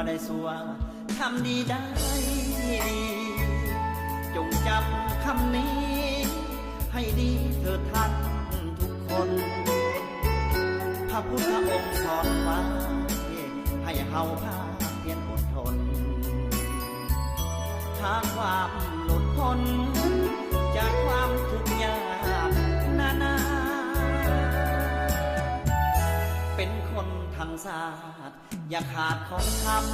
ໄດ້ຊົ່ວ ທຳດີໄດ້ດີ ຈົ່ງຈຳຄຳນີ້ໃຫ້ດີເທີ້ນທ່ານທຸກຄົນ. ພະພຸດທະອົງສອນໄວ້ ໃຫ້ເຮົາພາກພຽນອົດທົນ ຫາຄວາມຫຼຸດພົ້ນຈາກຄວາມທຸກຍາກນານາ. ເປັນຄົນທັງຊາດ ຢ່າຂາດຂອງຄຳ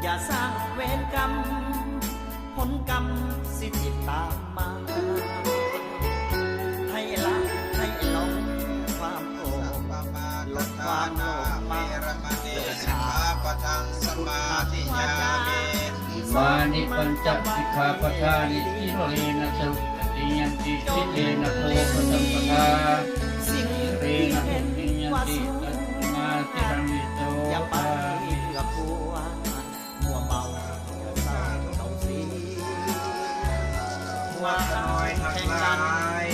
ຢ່າສ້າງເວນກຳ ຜົນກຳຊິຕິດຕາມມາ. ໃຫ້ລະໃຫ້ລົງຄວາມໂກດ ລົດຄວາມໂລບມາ. ເວລະມະນີ ສິກຂາປະທັງ ສະມາທິຍາມິ. ມານິປັນຈະ ສິກຂາປະທານິ ທິນະເລນະ ສຸຂະຕິ ຍັນຕິ ສິດເລນະ ໂພຄະສັມປະທາ ສິເລນະ ນິຍະຕິ ຕັດສະມາ ທິຕັງ ວິໂສ ຈາມິ ເພື່ອຄວາມມົວເມົາ ເສົ້າເຊົາເສຍ ພວກຂ້ານ້ອຍທັງຫຼາຍ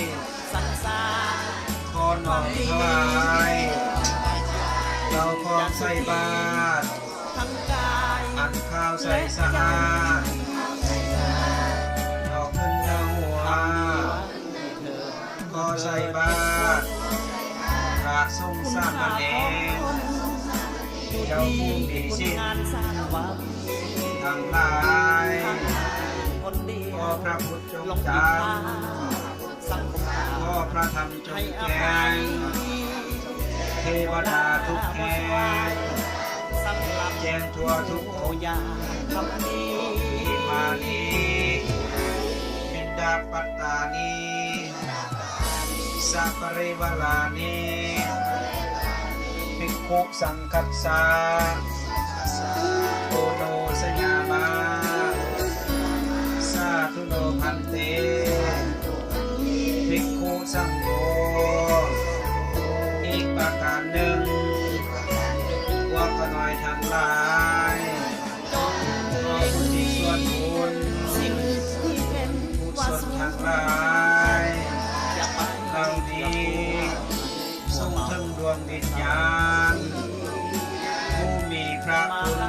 ສັງສາ ຂໍນ້ອມຖວາຍ ເຫຼົ້າຂອງໃສ່ບາດ ອັນຂາວໃສສະອາດ ເອົາຂຶ້ນເໜືອຫົວ ຂໍໃສ່ບາດ ພະສົງສາມະເນນ ເຈົ້າຜູ້ມີສິດທັງຫຼາຍ ຂໍພະພຸດຈົ່ງຈຳ ຂໍພະທຳ ຈົ່ງແຈ້ງ ເທວະດາທຸກແຫ່ງ ແຈ້ງທົ່ວທຸກອົງ ອິມານິ ປິນດາປັດຕານິ ສະປະລິວາລານິ ພິກຂຸ ສັງຄັດສາ ໂອໂນສະຍາມາ ສາທຸໂນພັນເຕ ພິກຂຸສັງໂຄ. ອີກປະການໜຶ່ງ ພວກຂ້ານ້ອຍທັງຫຼາຍ ຂໍອຸທິດສ່ວນບຸນ ກຸສົນທັງຫຼາຍເຫຼົ່ານີ້ ສົ່ງເຖິງດວງວິນຍານ ຜູ້ມີພະຄຸນ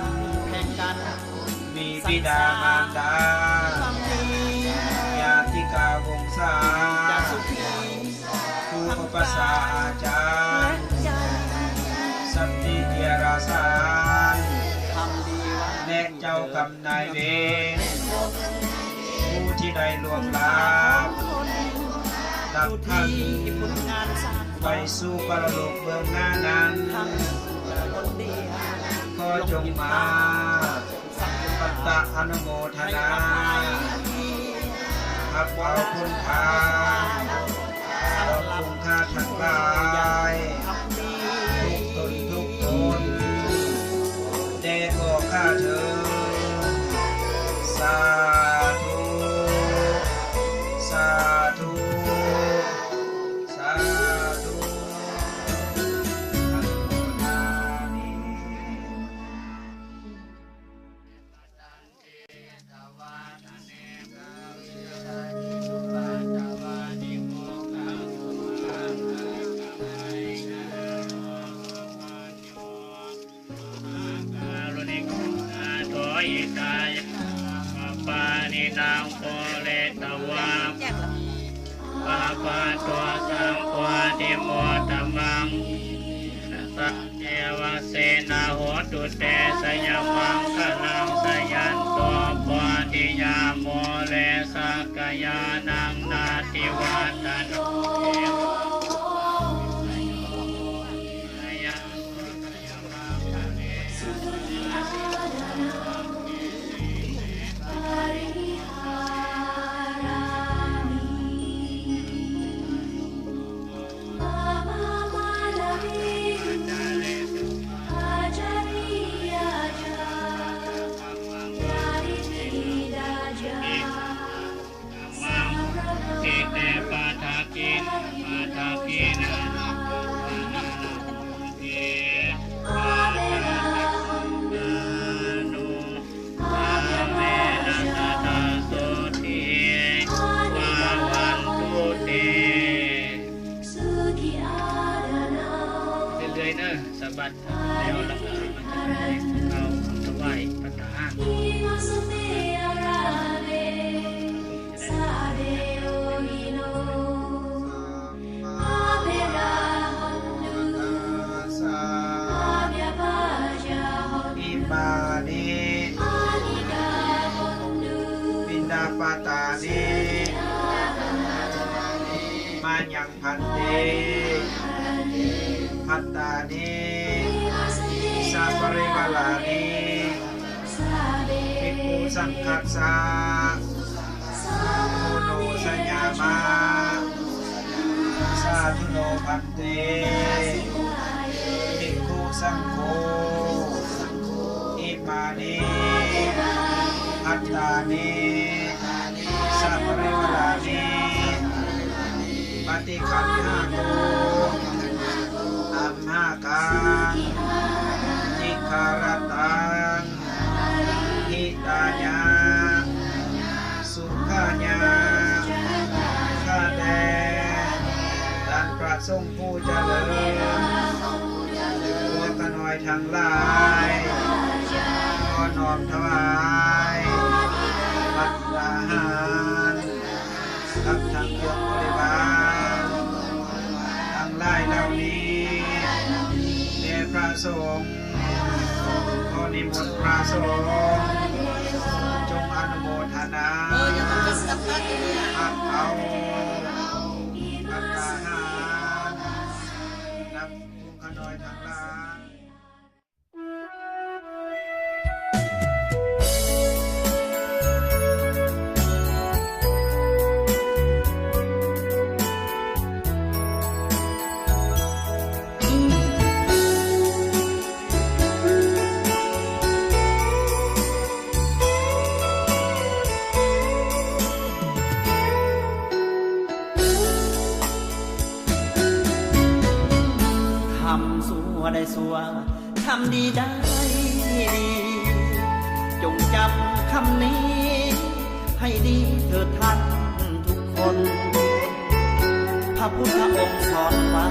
ມີບິດາມານດາ ຍາຕິກາວົງສາ ຄູອຸປັດຊາອາຈານ ສັນຕິເດຍລະສານ ແລະ ເຈົ້າກຳນາຍເວນ ຜູ້ທີ່ໄດ້ລ່ວງລັບ ລັບພັນ ໄປສູ່ປະລະໂລກເບື້ອງໜ້ານັ້ນ ຂໍຈົ່ງມາ ປັດຕະອະນຸໂມທະນາ ຮັບເອົາຜົນທານ ຂອງພວກຂ້າທັງຫຼາຍ ທຸກຕົນທຸກຄົນ ແດ່ພວກຂ້າເທີ້ນ ສາທຸ ສາທຸ ສາທຸ. ກາລຸນິໂກ ອາໂທ ຫິຕາຍະ ປານິນາງ ໂປເຣຕະວາ ປະປະໂຕ ສັງໂຄ ອະນຸໂມທະມັງ ເອຕະ ເສວະເສນາ ໂຫຕຸເຕ ຊະຍະມັງຄະລັງ ຊະຍັນໂຕ ໂພທິຍາ ໂມເຣ ສັກກະຍານັງ ນາທິວັດຕະໂນ ເອເລື້ອຍໆເນີ ສະບັດແລ້ວລະກະ ເອົາຖວາຍພັດຕາຫານ Imaṃ piṇḍapātāni mayaṃ bhante bhattāni saparivārāni bhikkhusaṅghassa oṇojayāma. Sādhu no bhante bhikkhusaṅgho imāni bhattāni saparivārāni paṭiggaṇhātu amhākaṃ dīgharattaṃ hitāya sukhāya. ຂ້າແດ່ທ່ານພຣະສົງຜູ້ຈະເລີນ, ພວກຂ້ານ້ອຍທັງຫຼາຍ ຂໍນ້ອມຖວາຍພັດຕາຫານ ກັບທັງເຄື່ອງບໍລິວານທັງຫຼາຍເຫຼົ່ານີ້ ແດ່ພຣະສົງ. ຂໍນິມົນພຣະສົງ ຈົ່ງອະນຸໂມທະນາຮັບເອົາພັດຕາຫານນຳພວກຂ້ານ້ອຍທັງຫຼາຍ. ທຳຊົ່ວໄດ້ຊົ່ວ ທຳດີໄດ້ດີ ຈົ່ງຈຳຄຳນີ້ໃຫ້ດີເທີ້ນທ່ານທຸກຄົນ. ພະພຸດທະອົງສອນໄວ້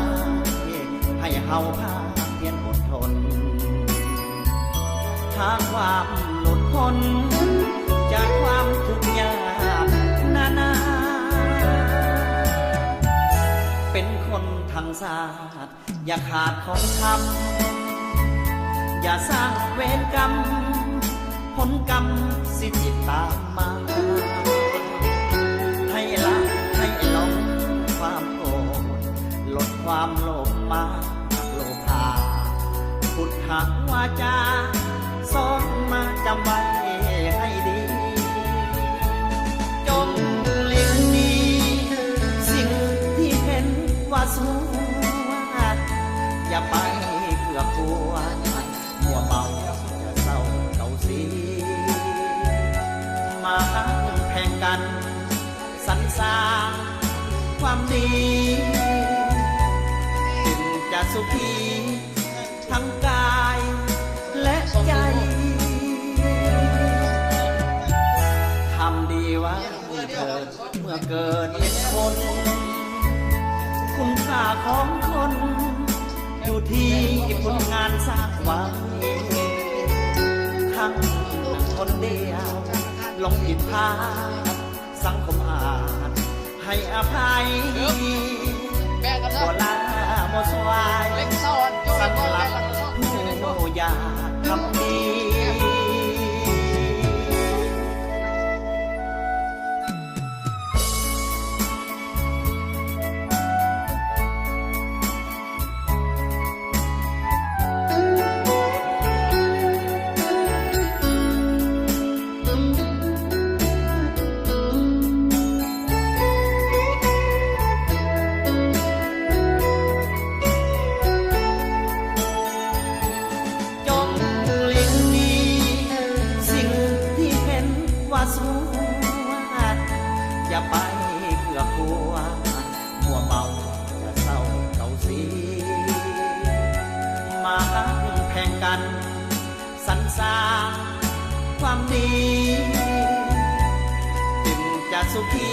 ໃຫ້ເຮົາພາກພຽນອົດທົນ ຫາຄວາມຫຼຸດພົ້ນຈາກຄວາມທຸກຍາກນານາ. ເປັນຄົນທັງຊາດ ຢ່າຂາດຂອງຄຳ ຢ່າສ້າງເວນກຳ ຜົນກຳຊິຕິດຕາມມາ. ໃຫ້ລະ ໃຫ້ລົງຄວາມໂກດ ລົດຄວາມໂລບມາ ໂລພາ ພຸດທະວາຈາ ສອນມາຈຳໄວ້ໃຫ້ດີ. ຈົ່ງຫຼີກໜີສິ່ງທີ່ເຫັນວ່າຊົ່ວ ຢ່າໄປເກືອກກົວ ມົວເມົາເສົ້າເກົ້າສີ ມາຮັກແພງກັນ ສັນສ້າງຄວາມດີ ຈຶ່ງຈະສຸຂີ ທັງກາຍແລະໃຈ. ທຳດີໄວ້ເທີ້ນເມື່ອເກີດເປັນຄົນ ຄຸນຄ່າຂອງຄົນ ຢູ່ທີ່ຜົນງານສ້າງໄວ້. ທັງຄົນດຽວ ລົງຜິດພາດ ສັງຄົມອາດໃຫ້ອະໄພ ບໍ່ລາບໍ່ສວາຍ ສຳລັບຜູ້ຢາກທຳດີ. ຈົ່ງຫຼີກໜີສິ່ງທີ່ເຫັນວ່າຊົ່ວ ຢ່າໄປເກືອກກົວ ມົວເມົາເສົ້າເກົ້າສີ ມາຮັກແພງກັນ ສັນສ້າງຄວາມດີ ຈຶ່ງຈະສຸຂີ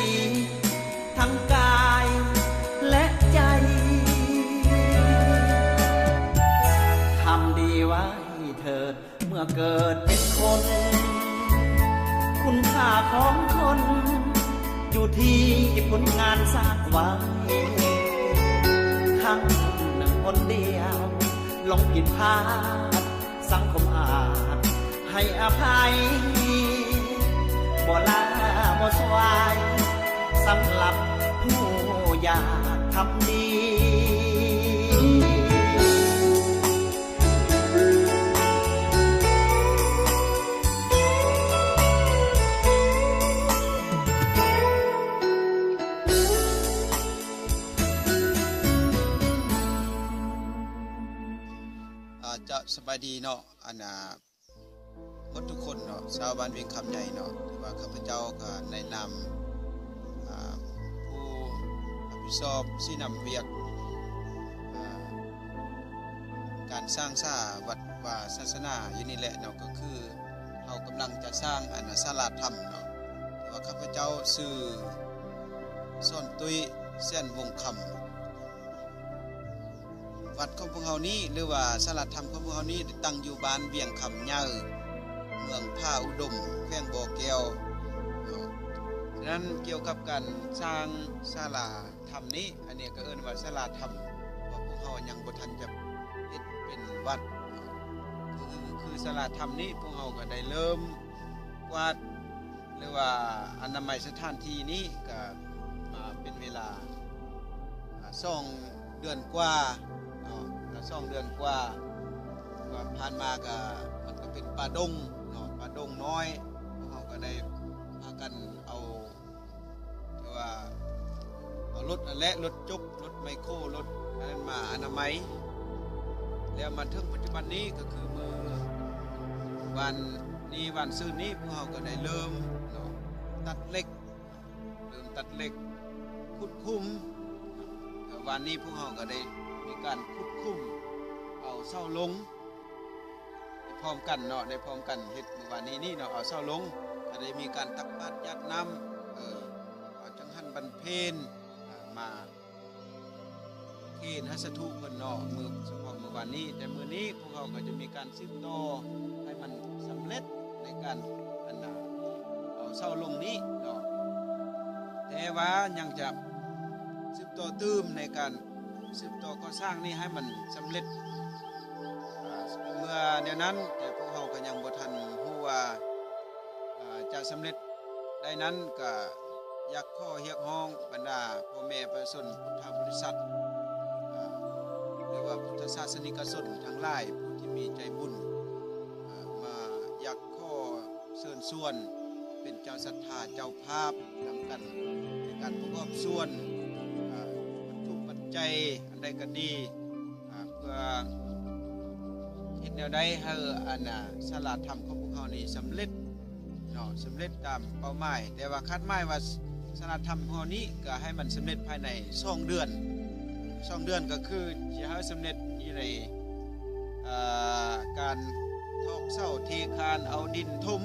ທັງກາຍແລະໃຈ. ທຳດີໄວ້ເທີ້ນ ເມື່ອເກີດເປັນຄົນ ຄຸນຄ່າຂອງຄົນ ຢູ່ທີ່ຜົນງານສ້າງໄວ້ ຄັ້ງໜຶ່ງຄົນດຽວ ລົງຜິດພາດ ສັງຄົມອາດໃຫ້ອະໄພ ບໍ່ລ້າບໍ່ສວາຍ ສຳລັບຜູ້ຢາກທຳດີ. ອາ ເຈົ້າ ສະບາຍດີເນາະ ອັນ ອາ ໝົດທຸກຄົນເນາະ ຊາວບ້ານວຽງຄຳໃຫຍ່ເນາະ ຖືວ່າຂ້າພະເຈົ້າກໍໃນນາມ ອາ ຜູ້ຮັບຜິດຊອບຊີ້ນຳວຽກ ອາ ການສ້າງສາວັດວາສາສະໜາຢູ່ນີ້ແຫຼະເນາະ ກໍຄືເຮົາກຳລັງຈະສ້າງ ອັນ ສາລາທຳເນາະ ແຕ່ວ່າຂ້າພະເຈົ້າຊື່ ສອນຕຸ້ຍ ແສນວົງຄຳ. ວັດຂອງພວກເຮົານີ້ ຫຼືວ່າສາລາທຳຂອງພວກເຮົານີ້ ໄດ້ຕັ້ງຢູ່ບ້ານວຽງຄຳໃຫຍ່ ເມືອງຜາອຸດົມ ແຂວງບໍ່ແກ້ວເນາະ. ສະນັ້ນ ກ່ຽວກັບການສ້າງສາລາທຳນີ້ ອັນນີ້ກໍເອີ້ນວ່າສາລາທຳ ເພາະພວກເຮົາຍັງບໍ່ທັນຈະເຮັດເປັນວັດເນາະ ຄື ຄືສາລາທຳນີ້ ພວກເຮົາກໍໄດ້ເລີ່ມກວາດ ຫຼືວ່າອະນາໄມສະຖານທີ່ນີ້ກະ ອາ ເປັນເວລາ ອາ ສອງເດືອນກວ່າເນາະ ກະສອງເດືອນກວ່າ ກວ່າຜ່ານມາກະ ມັນກະເປັນປ່າດົງເນາະ ປ່າດົງນ້ອຍ ພວກເຮົາກະໄດ້ພາກັນເອົາ ຖືວ່າເອົາລົດຫັ້ນແຫຼະ ລົດຈົກ ລົດໄມໂຄ ລົດອັນນັ້ນມາອະນາໄມ ແລ້ວມາເຖິງປັດຈຸບັນນີ້ ກໍຄືມື້ວານນີ້ ວານຊືນນີ້ ພວກເຮົາກໍໄດ້ເລີ່ມເນາະ ຕັດເຫຼັກ ເລີ່ມຕັດເຫຼັກ ຂຸດຂຸມ ແລ້ວວານນີ້ພວກເຮົາກໍໄດ້ມີການຂຸດຂຸມ ເອົາເສົາລົງ ໄດ້ພ້ອມກັນເນາະ ໄດ້ພ້ອມກັນເຮັດມື້ວານນີ້ນີ້ເນາະ ເອົາເສົາລົງ ກໍໄດ້ມີການຕັກບາດຢາດນ້ຳ ເອີ ເອົາຈັງຫັນບັນເພັນ ເອີ ມາເຄນໃຫ້ສາທຸເພິ່ນເນາະ ມື້ ສະເພາະມື້ວານນີ້. ແຕ່ມື້ນີ້ພວກເຮົາກໍຈະມີການສືບຕໍ່ໃຫ້ມັນສຳເລັດໃນການ ອັນນ່າ ເອົາເສົາລົງນີ້ເນາະ ແຕ່ວ່າຍັງຈະສືບຕໍ່ຕື່ມໃນການ ສືບຕໍ່ກໍ່ສ້າງນີ້ໃຫ້ມັນສຳເລັດ ອາ ເມື່ອແນວນັ້ນ ແຕ່ພວກເຮົາກໍຍັງບໍ່ທັນຮູ້ວ່າ ອາ ຈະສຳເລັດໄດ້ນັ້ນ ກໍຢາກຂໍຮຽກຮ້ອງບັນດາພໍ່ແມ່ປະຊາຊົນ ພຸດທະບໍລິສັດ ອາ ຫຼືວ່າພຸດທະສາສະນິກະຊົນທັງຫຼາຍ ຜູ້ທີ່ມີໃຈບຸນ ອາ ມາຢາກຂໍເຊີນຊວນເປັນເຈົ້າສັດທາເຈົ້າພາບນຳກັນ ໃນການປະກອບສ່ວນ ອາ ວັດຖຸປັດໄຈອັນໃດກໍດີ ອາ ເພື່ອເຮັດແນວໃດໃຫ້ ອັນນ່າ ສາລາທຳຂອງພວກເຮົານີ້ສຳເລັດເນາະ ສຳເລັດຕາມເປົ້າໝາຍ ແຕ່ວ່າຄາດໝາຍວ່າສາລາທຳຂອງເຮົານີ້ກໍໃຫ້ມັນສຳເລັດພາຍໃນສອງເດືອນ ສອງເດືອນກໍຄືຊິໃຫ້ສຳເລັດຢູ່ໃນ ເອີ ການຖອກເສົາເທຄານ ເອົາດິນຖົມ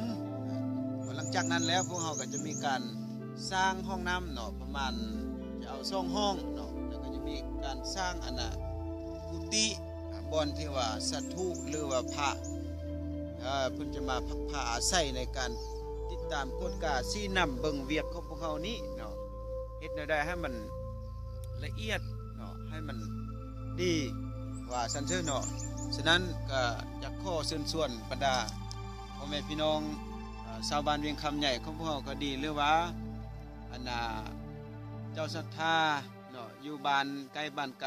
ຫຼັງຈາກນັ້ນແລ້ວ ພວກເຮົາກໍຈະມີການສ້າງຫ້ອງນ້ຳເນາະ ປະມານຈະເອົາສອງຫ້ອງເນາະ ແລ້ວກໍຈະມີການສ້າງ ອັນນ່າ ກຸຕິ ບ່ອນທີ່ວ່າສາທຸ ຫຼືວ່າພະ ເອີ ເພິ່ນຈະມາພັກພາອາໄສໃນການຕິດຕາມກວດກາຊີ້ນຳເບິ່ງວຽກຂອງພວກເຮົານີ້ເນາະ ເຮັດແນວໃດໃຫ້ມັນລະອຽດເນາະ ໃຫ້ມັນດີ ວ່າຊັ້ນເທີເນາະ. ສະນັ້ນກໍຢາກຂໍເຊີນຊວນບັນດາພໍ່ແມ່ພີ່ນ້ອງ ເອີ ຊາວບ້ານວຽງຄຳໃຫຍ່ຂອງພວກເຮົາກໍດີ ຫຼືວ່າ ອັນນ່າ ເຈົ້າສັດທາເນາະ ຢູ່ບ້ານໃກ້ບ້ານໄກ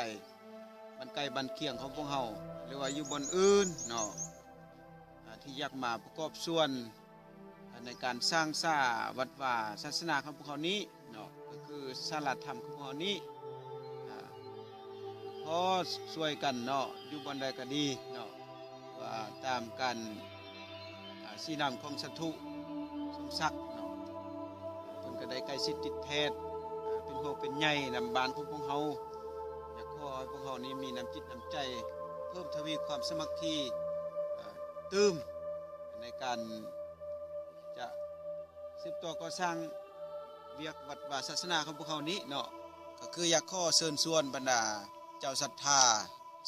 ບ້ານໃກ້ບ້ານຄຽງຂອງພວກເຮົາ ຫຼືວ່າຢູ່ບ່ອນອື່ນເນາະ ອາ ທີ່ຢາກມາປະກອບສ່ວນ ໃນການສ້າງສາວັດວາສາສະໜາຂອງພວກເຮົານີ້ເນາະ ກໍຄືສາລາທຳຂອງພວກເຮົານີ້ ອາ ຂໍຊ່ວຍກັນເນາະ ຢູ່ບ່ອນໃດກໍດີເນາະ ວ່າຕາມການ ອາ ຊີ້ນຳຂອງສາທຸສົມສັກເນາະ ເພິ່ນກໍໄດ້ໃກ້ຊິດຕິດແທດ ອາ ເປັນຫ່ວງເປັນໃຍນຳບ້ານຂອງພວກເຮົາ ຢາກຂໍໃຫ້ພວກເຮົານີ້ມີນ້ຳຈິດນ້ຳໃຈ ເພີ່ມທະວີຄວາມສາມັກຄີ ອາ ຕື່ມ ໃນການຈະສືບຕໍ່ກໍ່ສ້າງວຽກວັດວາສາສະໜາຂອງພວກເຮົານີ້ເນາະ ກໍຄືຢາກຂໍເຊີນຊວນບັນດາເຈົ້າສັດທາ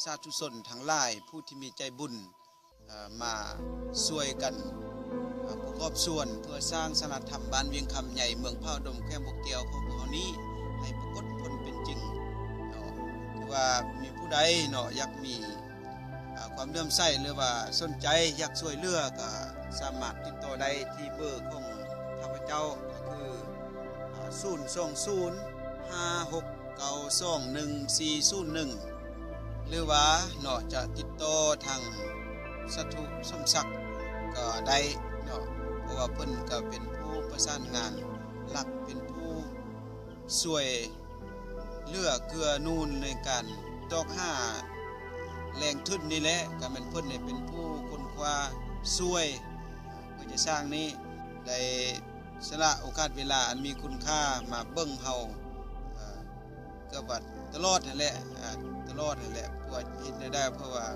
ສາທຸຊົນທັງຫຼາຍ ຜູ້ທີ່ມີໃຈບຸນ ເອີ່ ມາຊ່ວຍກັນ ເອີ່ ປະກອບສ່ວນເພື່ອສ້າງສະໜາທຳບ້ານວຽງຄຳໃຫຍ່ ເມືອງຜາອຸດົມ ແຂວງບໍ່ແກ້ວຂອງພວກເຮົານີ້ ໃຫ້ປາກົດຜົນເປັນຈິງເນາະ. ຫຼືວ່າມີຜູ້ໃດເນາະ ຢາກມີ ເອີ່ ຄວາມເຫຼື້ອມໃສ ຫຼືວ່າສົນໃຈຢາກຊ່ວຍເຫຼືອ ກໍສາມາດຕິດຕໍ່ໄດ້ທີ່ເບີຂອງຂ້າພະເຈົ້າ ກໍຄື ເອີ່ ສູນສອງສູນ ຫ້າຫົກ ເກົ້າສອງໜຶ່ງສີ່ສູນໜຶ່ງ ຫຼືວ່າເນາະ ຈະຕິດຕໍ່ທາງສາທຸສົມສັກກໍໄດ້ເນາະ ເພາະວ່າເພິ່ນກໍເປັນຜູ້ປະສານງານຫຼັກ ເປັນຜູ້ຊ່ວຍເຫຼືອເກື້ອໜູນໃນການຊອກຫາແຫຼ່ງທຶນນີ້ແຫຼະ ກໍແມ່ນເພິ່ນນີ້ເປັນຜູ້ຄົ້ນຄວ້າຊ່ວຍ ເພື່ອຈະສ້າງນີ້ ໄດ້ສະຫຼະໂອກາດເວລາອັນມີຄຸນຄ່າມາເບິ່ງເຮົາ ເອີ່ ເກືອບວ່າຕະຫຼອດຫັ້ນແຫຼະ ເອີ່ ຕະຫຼອດຫັ້ນແຫຼະ ເພື່ອເຮັດໃຫ້ໄດ້ ເພື່ອວ່າ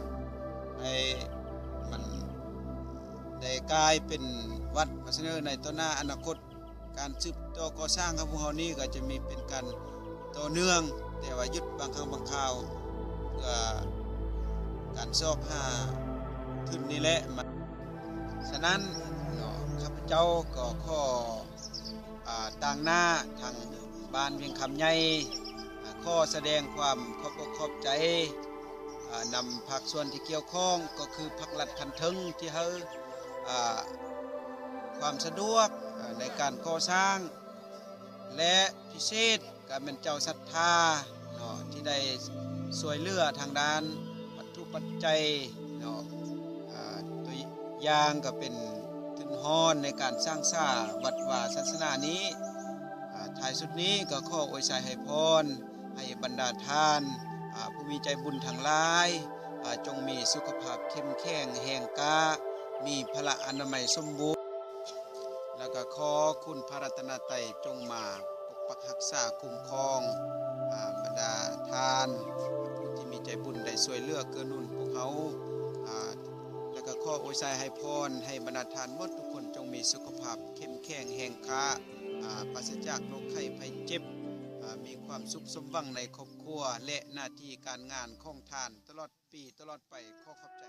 ໃຫ້ມັນໄດ້ກາຍເປັນວັດ ວ່າຊັ້ນເນາະ ໃນຕໍ່ໜ້າອະນາຄົດ ການສືບຕໍ່ກໍ່ສ້າງຂອງພວກເຮົານີ້ກໍຈະມີເປັນການຕໍ່ເນື່ອງ ແຕ່ວ່າຢຸດບາງຄັ້ງບາງຄາວ ເພື່ອການຊອກຫາທຶນນີ້ແຫຼະ. ສະນັ້ນເນາະ ຂ້າພະເຈົ້າກໍຂໍ ອາ ຕາງໜ້າທາງບ້ານວຽງຄຳໃຫຍ່ ອາ ຂໍສະແດງຄວາມຂອບອົກຂອບໃຈ ອາ ນຳພາກສ່ວນທີ່ກ່ຽວຂ້ອງ ກໍຄືພາກລັດຂັ້ນເທິງທີ່ໃຫ້ ອາ ຄວາມສະດວກ ອາ ໃນການກໍ່ສ້າງ ແລະ ພິເສດ ກໍແມ່ນເຈົ້າສັດທາເນາະ ທີ່ໄດ້ຊ່ວຍເຫຼືອທາງດ້ານວັດຖຸປັດໄຈເນາະ ອາ ຕົວຢ່າງກໍເປັນທຶນຮອນໃນການສ້າງສາວັດວາສາສະໜານີ້ ອາ ທ້າຍສຸດນີ້ກໍຂໍອວຍໄຊໃຫ້ພອນ ໃຫ້ບັນດາທ່ານ ອາ ຜູ້ມີໃຈບຸນທັງຫຼາຍ ອາ ຈົ່ງມີສຸຂະພາບເຂັ້ມແຂງແຮງກ້າ ມີພະລະອະນາໄມສົມບູນ ແລ້ວກໍຂໍຄຸນພະລັດຕະນະໄຕຈົ່ງມາປົກປັກຮັກສາຄຸ້ມຄອງ ອາ ບັນດາທ່ານຜູ້ທີ່ມີໃຈບຸນໄດ້ຊ່ວຍເຫຼືອເກື້ອໜູນພວກເຮົາ ອາ ແລ້ວກໍຂໍອວຍໄຊໃຫ້ພອນ ໃຫ້ບັນດາທ່ານໝົດທຸກຄົນຈົ່ງມີສຸຂະພາບເຂັ້ມແຂງແຮງກ້າ ອາ ປາສະຈາກໂລກໄຂ້ໄພເຈັບ ອາ ມີຄວາມສຸກສົມຫວັງໃນຄອບຄົວ ແລະ ໜ້າທີ່ການງານຂອງທ່ານຕະຫຼອດ ປີຕະຫຼອດໄປ. ຂໍຂອບໃຈ.